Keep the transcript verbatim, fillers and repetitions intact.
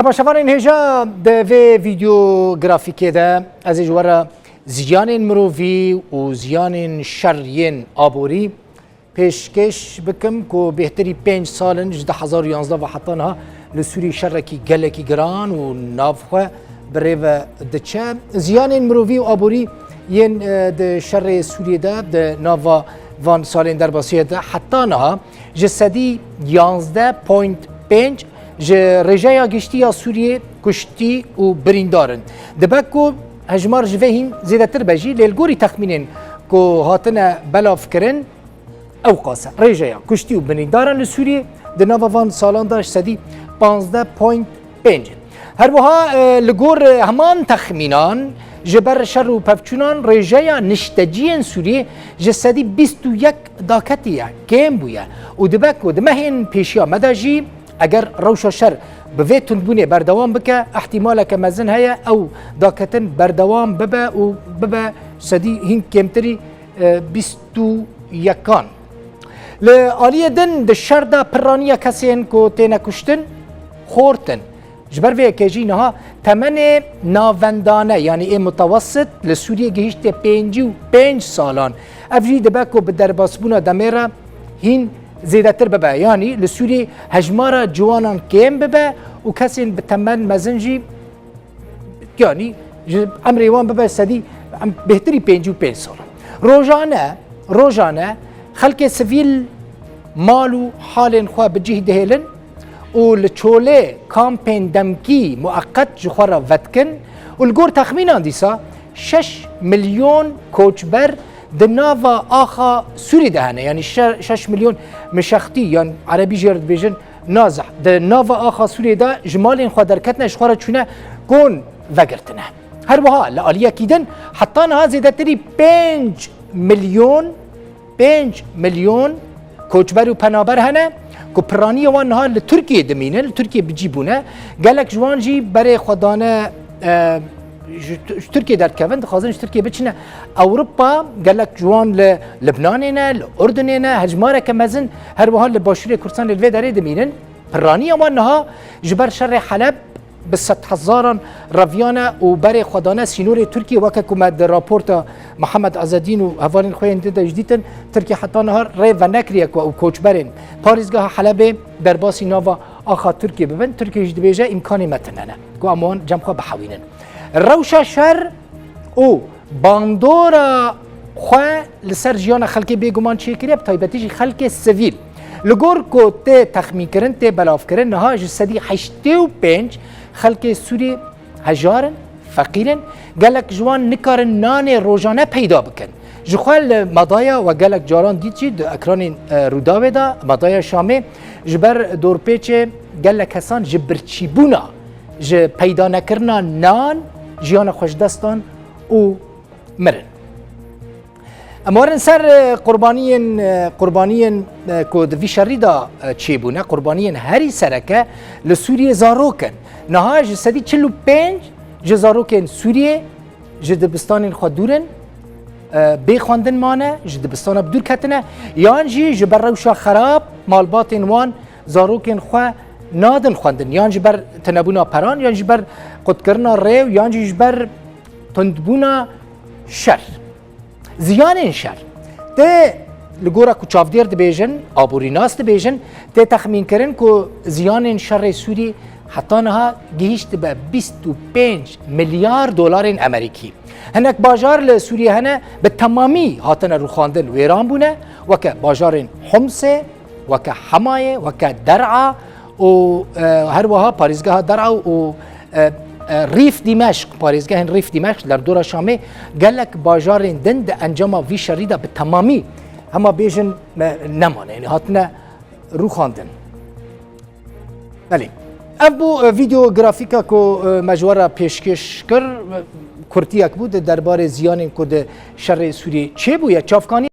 Paşevanên hêja, di vê vîdeografîkê de ez ê ji we re ziyanên mirovî û ziyanên şer yên aborî pêşkêş bikim ku bêhtirî pênc sal in ji du hezar û yanzdeh ve heta niha li Sûriyê şerekî gelekî giran û navxwe bi rê ve diçe. Ziyanên mirovî û aborî yên, e, di şerê Sûriyê de di nava van salên derbasiyê de heta niha ji sedî yanzdeh point pênc ji rêjeya giştî ya Sûriyê kuştî û birîndar in. Dibe ku hejmar ji vê hîn zêdetir be jî, lê li gorî texmînên ku hatine belavkirin, ew qas e. Rêjeya kuştî û birîndaran li Sûriyê di nava van salan de ji sedî panzdeh point pênc in. Her wiha, e, li gor, e, heman texmînan, ji ber şer û pevçûnan rêjeya nişteciyên Sûriyê ji sedî bîst û yek daketiye, kêm bûye û dibe ku di mehên pêşiya me de jî eger rewşa şer bi vê tundbûnê berdewam bike, ihtimaleke mezin heye ew daketin berdewam bibe û bibe sedî hîn kêmtirî, e, bîst û yekan. Li aliyê din di şer de pirraniya kesên ku têne kuştin xort in. Ji ber vê yekê jî niha temenê navendane, yanî ê mutewessit li Sûriyê gihiştiye pêncî û pênc salan. Ev jî dibe ku bi derbasbûna demê re hîn zêdetir bibe. Yanî li Sûriyê hejmara ciwanan kêm bibe û kesên bi temen mezin jî, yanî ji emrê wan bibe sedî, em, bêhtirî pêncî û pênc sal. Rojane, rojane xelkê sivîl mal û halên xwe bi cih dihêlin û li çolê kampên demkî mueqet ji xwe re vedikin û li gor texmînan dîsa şeş milyon koçber di nava axa Sûrî de hene. Yanî şe-, şeş milyon mişextî, yan erebî jê re dibêjin nazih, di nava axa Sûriyê de ji malên xwe derketine, ji xwe re çûne kon vegirtine. Her wiha li aliyekî din heta niha zêdetirî pênc milyon, pênc milyon koçber û penaber hene ku piraniya wan niha li Tirkiyê dimînin, li Tirkiyê bi cî bûne. Gelek ji wan jî berê xwe dane, e, ji, ji Tirkiyê derdikevin, dixwazin ji Tirkiyê biçine Ewropa. Gelek ji wan li Libnanê ne, li Urdunê ne, hejmareke mezin her wiha li Başûrê Kurdistanê li vê derê dimînin. Piraniya wan niha ji ber şerê Heleb bi sedhezaran reviyane û berê xwe dane sînorê Tirkiyê, weke ku me di raporta Mihemed Ezedîn û hevalên xwe yên din de jî dîtin, Tirkiye heta niha rê venekiriye ku ew koçberên parêzgeha Helebê derbasî nava axa Tirkiyê bibin. Tirkiye jî dibêje, îmkanê me tune ne ku em wan cem xwe bihewînin. Rewşa şer û bandora xwe li ser jiyana xelkê bêguman çêkiriye, bi taybetî jî xelkê sivîl. Li gor ku tê texmînkirin, tê belavkirin, niha ji sedî heştê û pênc xelkê Sûrî hejar in, feqîr in, gelek ji wan nikarin nanê rojane peyda bikin. Ji xwe li Madaya we gelek caran dît jî di ekranên, e, Rûdawê de, Madaya Şamê, ji ber dorpêçê gelek kesan ji birçîbûna, ji peydanekirina nan jiyana xwe ji dest dan û mirin. Em werin ser, e, qurbaniyên, e, qurbaniyên, e, ku di vî şerî de, e, çêbûne, qurbaniyên herî sereke li Sûriyê zarok in. Niha ji sedî çil û pênc ji zarokên Sûriyê ji dibistanên xwe dûr in, e, bê xwendin mane, ji dibistana bi dûr ketine, yan jî ji ber rewşa xerab malbatên wan zarokên xwe nadin xwendin, yan ji ber tunebûna peran, yan ji ber qutkirina rêw, yan jî ji ber tundbûna şer. Ziyanên şer. Tê li gora ku çavdêr dibêjin, aborînas dibêjin, tê texmînkirin ku ziyanên şerê Sûrî heta niha gihîştibe bîst û pênc milyar dolarên Amerîkî. Hinek bajar li Sûriyê hene bi temamî hatine rûxandin, wêran bûne, weke bajarên Homsê, weke Hemayê, weke Der'a û, e, her wiha parêzgeha Der'a û, e, e, Rîf Dîmeşq, parêzgehên Rîf Dîmeşq li derdora Şamê gelek bajarên din di encama vî şerî de bi temamî, hema bêjin, me nemane, yanî hatine rûxandin. Belê. Ev bû, e, vîdeo grafîka ku, e, me ji we re pêşkêş kir, e, kurtiyek bû di derbarê ziyanên ku di şerê Sûriyê çêbûye. Çavkanî